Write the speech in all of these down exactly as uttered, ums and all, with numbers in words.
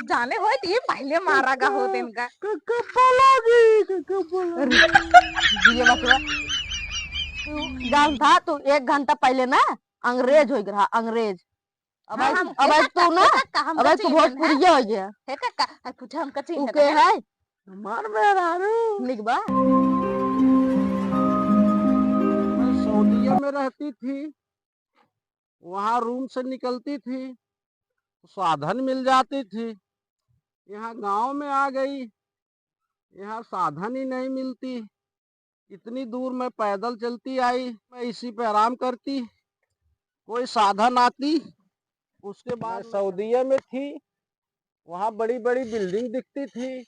जाने होई तो ये पहले मारा गा होत इनका। कक्का पलागी, कक्का पलागी। जिए बचवा। तू जानत हा, तू एक घंटा पहले ना अंग्रेज होइ गया, अंग्रेज। अब हाँ, आज, हम अब आज तू ना, अब आज तू भोजपुरिया होइ गया। हे कक्का, पूछा हमका चिन्हत है। हमार मेहरारू। निक बा। मैं सऊदिया में रहती थी, वहाँ रूम से निकलती थी तो साधन मिल जाती थी। यहाँ गांव में आ गई, यहाँ साधन ही नहीं मिलती। इतनी दूर मैं पैदल चलती आई, मैं इसी पे आराम करती, कोई साधन आती। उसके बाद मैं सऊदिया में थी, वहाँ बड़ी बड़ी बिल्डिंग दिखती थी,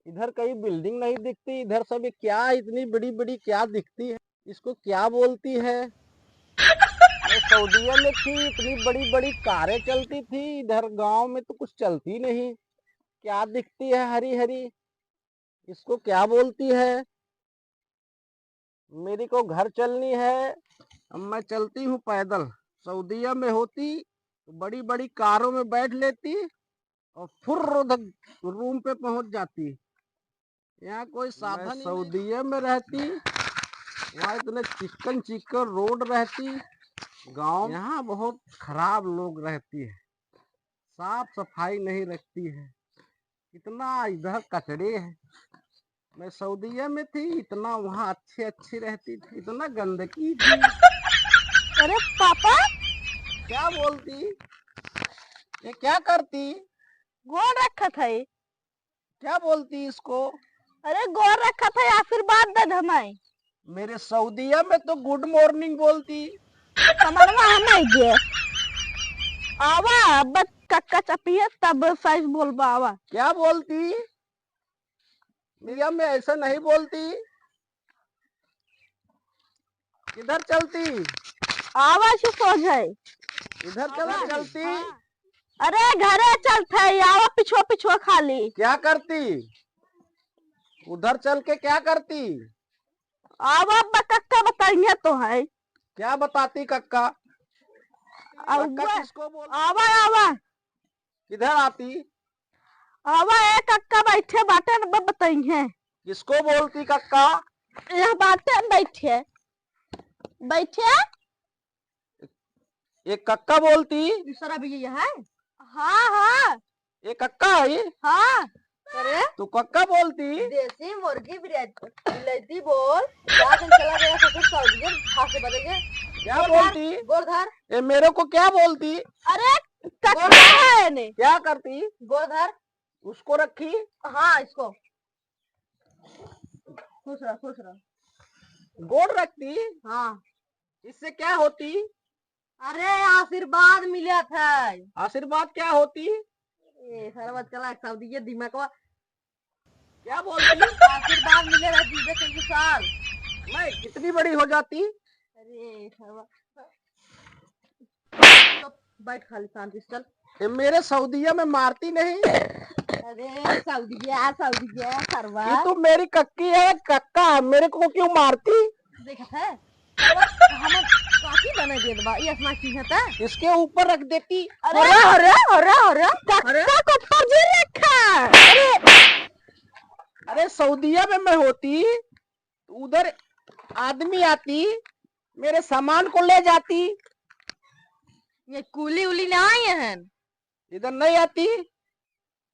इधर कहीं बिल्डिंग नहीं दिखती। इधर सब ये क्या इतनी बड़ी बड़ी क्या दिखती है, इसको क्या बोलती है? मैं सऊदिया में थी, इतनी बड़ी बड़ी कारें चलती थी, इधर गांव में तो कुछ चलती नहीं। क्या दिखती है हरी हरी, इसको क्या बोलती है? मेरी को घर चलनी है, अब मैं चलती हूँ पैदल। सऊदिया में होती तो बड़ी बड़ी कारों में बैठ लेती और फुर्र उधर रूम पे पहुंच जाती। यहाँ कोई साधन ही नहीं। सऊदिया में रहती, वहाँ इतने चिकन चिकन रोड रहती, गांव यहाँ बहुत खराब लोग रहती है, साफ सफाई नहीं रखती है, इतना इधर कचड़े है। मैं सऊदिया में थी, इतना वहाँ अच्छी अच्छी रहती थी, इतना गंदगी थी। अरे पापा, क्या बोलती? ये क्या करती? गोड़ रखत है। क्या बोलती इसको? अरे गोड़ रखत है, आशीर्वाद दे दे हमें। मेरे सऊदिया में तो गुड मॉर्निंग बोलती। समझ में आ नहीं गए। आवा, अब कक्का चपिए तब सही बोलबा, आवा। क्या बोलती? मियाँ में ऐसा नहीं बोलती। किधर चलती? आवा से सो जाए। इधर चला आवा। चलती? हाँ। अरे घरे चलत है, आवा पिछुआ पिछुआ खाली। क्या करती? उधर चल के क्या करती? आवा अब कक्का बताइए तो है। क्या बताती कक्का? आवा। कक्का किसको बोल- आवा, आवा। किधर आती? आवा, ए कक्का बैठे बाटे न, ब-, बताइए। किसको बोलती कक्का? यह बाटे न बैठे। बैठे। ये कक्का बोलती? दूसरा भी ये है? हाँ, हाँ। ये कक्का है? हाँ। अरे? तू कक्का बोलती? देसी मुर्गी बिलाती, बिलाती बोल। क्या दिन चला गया ससुर सऊदिया, भाग के बदल गया। क्या बोलती? गोड़ धर। ये मेरे को क्या बोलती? अरे, कक्का है ने। क्या करती? गोड़ धर। उसको रखी? हाँ, इसको। खुश रह, खुश रह। गोड़ रखती? हाँ। इससे क्या होती? अरे, आशीर्वाद मिलत है। आशीर्वाद क्या होती? ए, सरवा चला, सऊदिया दिमागवा। क्या बोलती? आशीर्वाद मिले रहे जीवे के साल। मैं कितनी बड़ी हो जाती? अरे, सरवा। तो बैठ खाली शांति से, चल। ए, मेरे सऊदिया में मारती नहीं। अरे, सऊदिया, सऊदिया, सरवा। ये तो मेरी कक्की है, कक्का, मेरे को क्यों मारती? देखत है? हम काकी बने देत बा, ये अपना की है त? इसके ऊपर रख देती। अरे, अरे, अरे, अरे, अरे, अरे। कक्का को ऊपर जी रखा। अरे, अरे, सऊदिया में मैं होती, उधर आदमी आती, मेरे सामान को ले जाती। ये कूली उली ना आई है। इधर नहीं आती।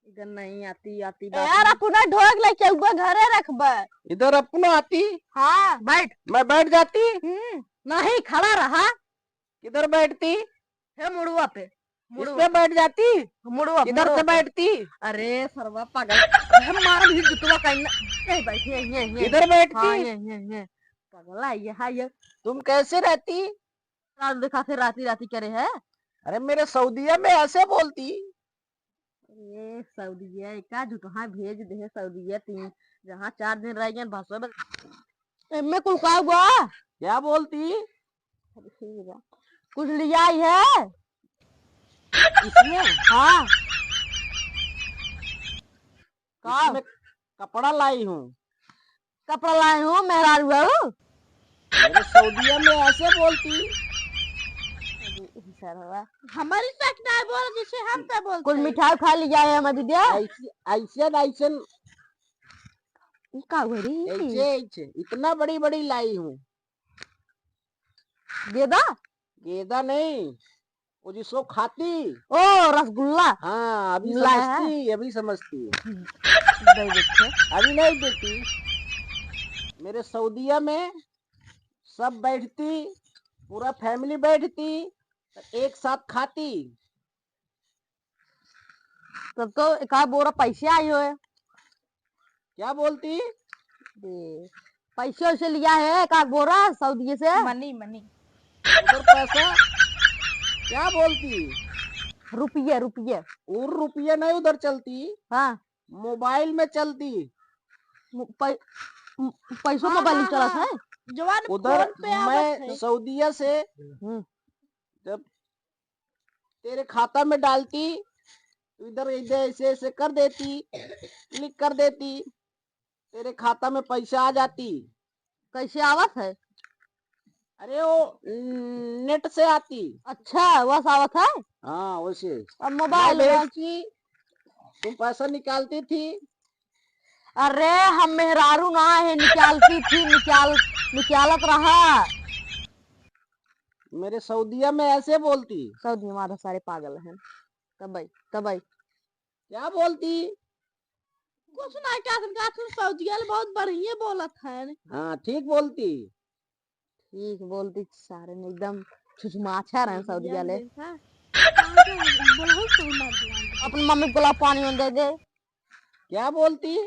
इधर नहीं आती, आती बात यार, नहीं। अपना ढोक लेके उबे घरे रखबे। इधर अपनो आती। हाँ। बैठ। मैं बैठ जाती। हम्म, नहीं, खड़ा रहा। किधर बैठती? हे मुड़ुआ पे। इस मुड़ुआ पे बैठ जाती। मुड़ुआ, इधर मुड़ुआ से पे। बैठती। अरे सरवा पागल। अरे मार भी जुतवा कहीं ना। यहीं बैठ, यहीं, यहीं, यहीं। इधर बैठती। हाँ, यहीं, यहीं, यहीं। पगला, ये, हाँ, ये। तुम कैसे रहती? रात दिखाते, राती, राती करे है। अरे मेरे सऊदिया में ऐसे बोलती। अरे सऊदिया, का झूठहा भेज दे है सऊदिया तीन, जहाँ चार दिन रह गए, भाषा बस। एमे कुल का हुआ? क्या बोलती? अरे ठीक बा। कुछ लिया आई है? इसमें? हाँ। का? इसमें कपड़ा लाई हूँ। कपड़ा लाई हूँ, मेहरारू हूँ। मेरे सऊदिया में ऐसे बोलती। अच्छा रहा। हमारी तक ना बोल, जिसे हम पे बोलते कुछ हैं। मिठाई खा लिया है हमारी दीदी। ऐसे, ऐसे ना, ऐसे। ई का हो रही? ऐसे, ऐसे। इतना बड़ी बड़ी लाई हूँ। गेदा? गेदा नहीं, वो जिसको खाती। ओ, रसगुल्ला। हाँ, अभी लाया है। समझती, अभी समझती। दे देते। अभी नहीं देती। मेरे सऊदिया में सब बैठती, पूरा family बैठती, तो एक साथ खाती। तब तो एक आध बोरा पैसे आई होए। क्या बोलती? ए, पैसे वैसे लिया है एक आध बोरा सऊदी से? Money, money। उधर पैसा? क्या बोलती? रुपये, रुपये। और रुपये नहीं उधर चलती। हाँ। Mobile में चलती। मो-, पै-, म-, पैसों हाँ, mobile में हाँ, चलत हाँ। है। जवान उधर phone पे आवत मैं है। सऊदिया से हम्म। जब तेरे खाता में डालती, तो इधर, इधर ऐसे, ऐसे कर देती, click कर देती, तेरे खाता में पैसा आ जाती। कैसे आवत है? अरे वो, न-, net से आती। अच्छा, वैसे आवत है? हाँ, वैसे। अब mobile मैं में भेजती, तुम पैसा निकालती थी। अरे, हम मेहरारू ना है, निकालती थी, निकाल, निकालत रहा। मेरे सऊदिया में ऐसे बोलती। सऊदी में तो सारे पागल हैं। तबई, तबई। क्या बोलती? कुछ ना, क्या तुम, क्या तुम सऊदिया ले बहुत बढ़िया बोलत हैं। हाँ, ठीक बोलती। ठीक बोलती, सारे ने एकदम छुछमाछा रहे सऊदिया ले। जैसा। बोलो, सुन ना। अपन मम्मी को ला पानी दे दे। क्या बोलती?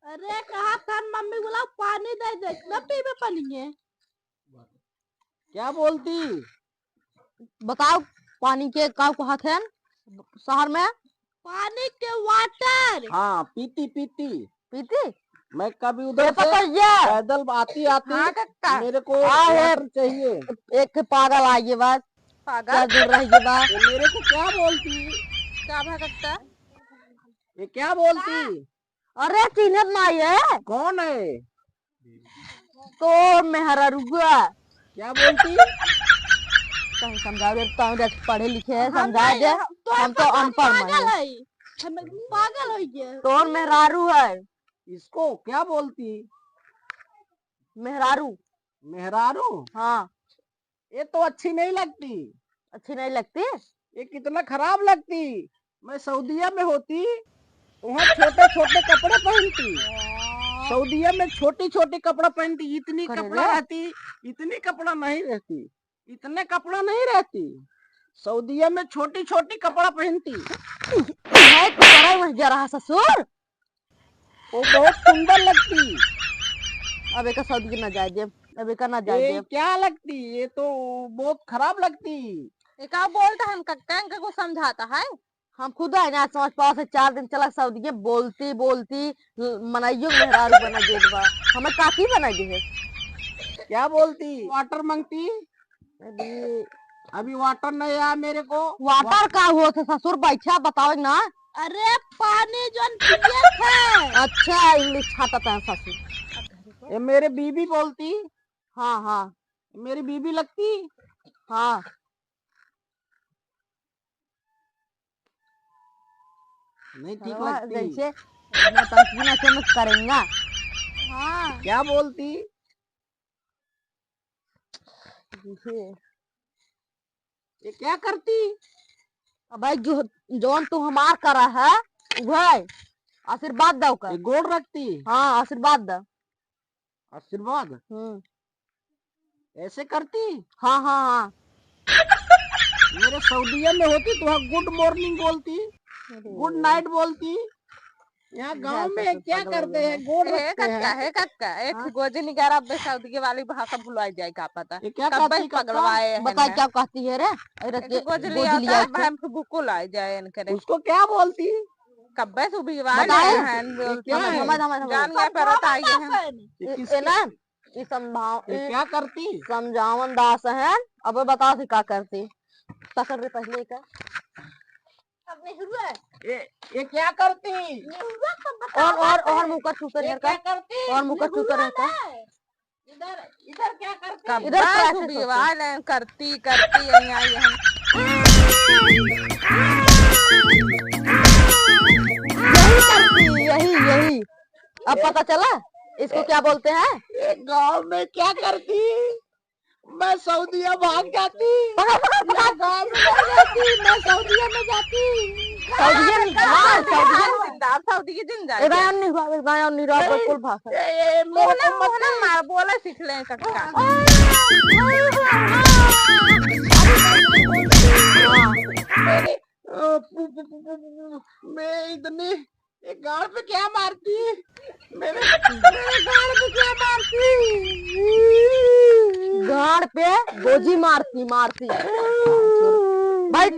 अरे, कहा था मम्मी को ला पानी दे दे, ना पीबे पानी है। क्या बोलती? बताओ, पानी के का कहत हैं शहर में? पानी के water। हाँ, पीती, पीती। पीती? मैं कभी उधर से पैदल आती, आती हाँ, कक्का। मेरे को water चाहिए। एक पागल आ गए बस। पागल? क्या दूर रह गए बस। ये मेरे को क्या बोलती? क्या भा कक्का? ये क्या बोलती? अरे, चिन्हत नाई है। कौन है? तोर मेहररुआ। क्या बोलती? कहीं समझा दे, तोहरे पढ़े लिखे है, हम समझा नहीं, दे। हम तो हम तो अनपढ़ पागल माने। है। हम पागल हो गए। तोर मेहरारू है। इसको क्या बोलती? मेहरारू। मेहरारू? हाँ। ये तो अच्छी नहीं लगती। अच्छी नहीं लगती? ये कितना खराब लगती। मैं सऊदिया में होती, वहाँ छोटे-छोटे कपड़े पहनती। सऊदिया में छोटी-छोटी कपड़ा पहनती, इतनी कपड़ा रहती, इतनी कपड़ा नहीं रहती, इतने कपड़ा नहीं रहती। सऊदिया में छोटी-छोटी कपड़ा पहनती। है तो बड़ा मजा रहा ससुर। वो बहुत सुंदर लगती। अब एका सऊदी के ना जाए देब, अब एका ना जाए ए, देब। क्या लगती? ये तो बहुत खराब लगती। एका बोलता है, इनका, इनका को समझाता है। हम खुद है ना समझ पाओ से चार दिन चला सऊदी के बोलती, बोलती, ल-, मनाइयो मेहरारू बना देत बा। हमें काकी बना दे है। क्या बोलती? Water मांगती? अभी, अभी water नहीं आया मेरे को। Water का हुआ था ससुर, बैठा बताओ ना। अरे पानी जोन पिए थे। अच्छा, English छाटत है ससुर। ये मेरे बीबी बोलती। हाँ, हाँ। मेरी बीबी लगती। हाँ। नहीं ठीक लगती। जैसे नौटंकी ना से मत करेंगा। हाँ। क्या बोलती? ये ये क्या करती? अब भाई जो, जौन तू हमार करा है, वह आशीर्वाद दो का। ये गोड़ रखती? हाँ, आशीर्वाद दो। आशीर्वाद? हम्म। ऐसे करती? हाँ, हाँ, हाँ। मेरे सऊदिया में होती तो वहाँ good morning बोलती, अरे। Good night बोलती। यहाँ गाँव में क्या करते हैं? गोड़ रखते हैं। हे कक्का, हे कक्का, एक हाँ? गोजनी गारा अब्बे सऊदी वाली भाषा भुला जाए, का पता? ये क्या कब्बे कहती, कक्का? पगलवाए हैं बता ना। क्या कहती है रे? अरे एक के गोजली गोजली आता है, आता है। भाई, हमको भूको ला जाए इनके रे। उसको क्या बोलती? कब्बे से उबिवाए बताए? हैं, बोलते हैं। समझ, समझ, समझ। जान गए, पर बताइए हैं। ये, ये किसके ना, ये समझाओ, ये ये क्या करती? समझावन दास है। अब बताओ थी का करती? पकड़ रे पहले का। अब नेहरू है। ये, ये क्या करती? नेहरू है, तब बताओ और, और, बात और है। मुकर छूकर ये हरका। क्या करती? और मुकर नेहरू छूकर है हरका। ना। इधर, इधर क्या करती? कब इधर बात कैसे उबिवाए सोचो? हैं, करती, करती, यहाँ, यहाँ। अब पता चला इसको क्या बोलते हैं? ये गाँव में क्या करती? मैं सऊदिया भाग जाती। पकड़, पकड़, पकड़। मैं गाँव में नहीं रहती, मैं सऊदिया में जाती। सऊदिया में, हाँ, सऊदिया में। जिंदा, अब सऊदी के जिंदा। ए, गायन नहीं हुआ, गायन नहीं रहा, अरे, बिल्कुल भाषा। ए, ए, मेरे मोहना, को मत मोहना नहीं। मार, बोला सीख ले कक्का। मेरे, अ, पु-, पु-, पु-, पु-, पु-, पु-, मैं इतनी ये गाड़ पे क्या मारती? मेरे, मेरे गाड़ पे क्या मारती? गाड़ पे गोजी मारती, मारती। बैठ।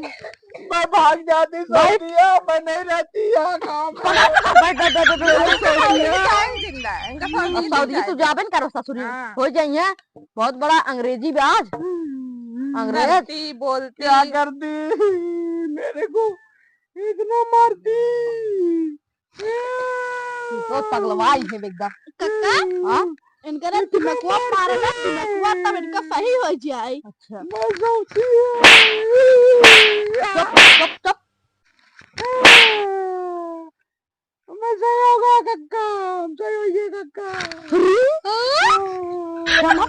मैं भाग जाती बैठ। सऊदिया, मैं नहीं रहती यहाँ गाँव में। बैठ, बैठ, बैठ, बैठ, बैठ, बैठ, सऊदिया। सऊदिया जिंदा है, इनका सऊदी अब जिंदा सऊदी है। तू जाबे न करो ससुरी। हाँ। हो जाइए, बहुत बड़ा अंग्रेजी बे आज। अंग्रेज। करती, बोलती। क्या करती? मेरे को इतना मारती। तू तो पगलवाई है एकदम। कक्का, हाँ? इनका ना दिमकुआ मारे ना, दिमकुआ तब इनका सही हो जाए। अच्छा। मैं सोचती हूँ। चुप, चुप, चुप। मैं सही हो गया कक्का, हम सही हो गए कक्का। अरे? हाँ?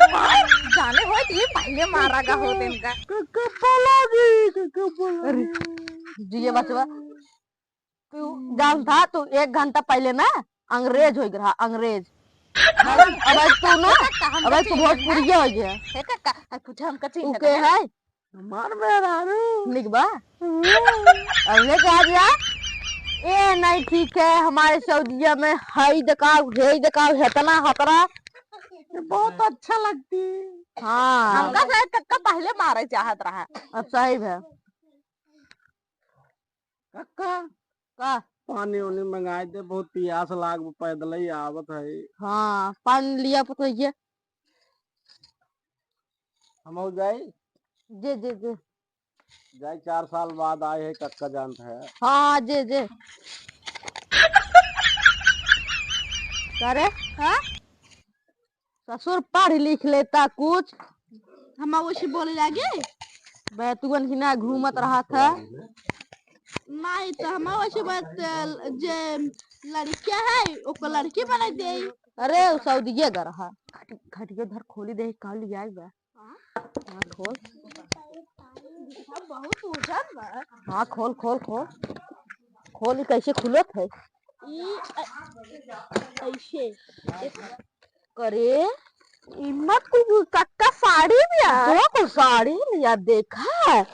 जाने हो ये पहले मारा गा होत इनका। कक्का बोला जी, कक्का बोला अरे, जी। जी ये बचवा। तू जानत हा, तू एक घंटा पहिले ना अंग्रेज होइ रहा, अंग्रेज। अब आज तू ना, अब आज तू भोजपुरिया होइ गया। हे कक्का, अब कुछ हमका तू चिन्हत के है? है? हमार मेहरारू। निक बा? अब लेके आ गया। ए, नहीं ठीक है, हमारे सऊदिया में हाई दिखाओ, हे दिखाओ, हेतना, हतरा। ये बहुत अच्छा लगती। हाँ। हमका से कक्का पहिले मारे चाहत रहा। अब सही है। कक्का, का? पानी उनी मंगाई दे, बहुत पियास लाग, पैदल ही आवत है। हाँ, पानी लिया पतोहिए। हम हो जाई? जे, जे, जे। जाई, चार साल बाद आए है, कक्का जानत है। हाँ, जे, जे। का रे? हाँ? ससुर पढ़ लिख लेता कुछ। हम वैसे बोले लागे? बैतुअन की ना घूमत रहा था। नहीं तो हम वैसे बात, जे लड़किया है, ओको लड़की बना दे। अरे, उ सऊदिया गा रहा। खट-, खटिया धर खोली दे, का लियाई बा। हाँ? हाँ, खोल। बहुत वजन बा। हाँ, खोल, खोल, खोल। खोल, ई कैसे खुलत है? ई अ-, ऐसे। करे, हिम्मत कुछ कक्का साड़ी भी है। तो कुछ साड़ी लिया, देखा।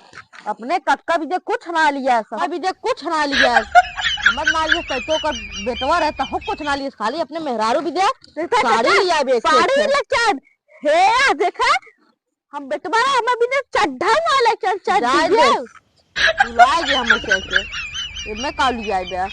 अपने कक्का भी दे कुछ ना लिया, सब भी दे कुछ ना लिया। हमर ना लिया, तो ओकर बेटवा रहे, तहु कुछ ना लिया, खाली अपने मेहरारू भी दे। देखा, साड़ी देखा, लिया बे, साड़ी एक, एक। लेके आ। हे, देखा, हम बेटवा रहे, हम अभी ने चड्ढा ना लेके आ, चड्ढा जाए दे। दे। भुला गया हम कैसे। ये मैं का लिया बे?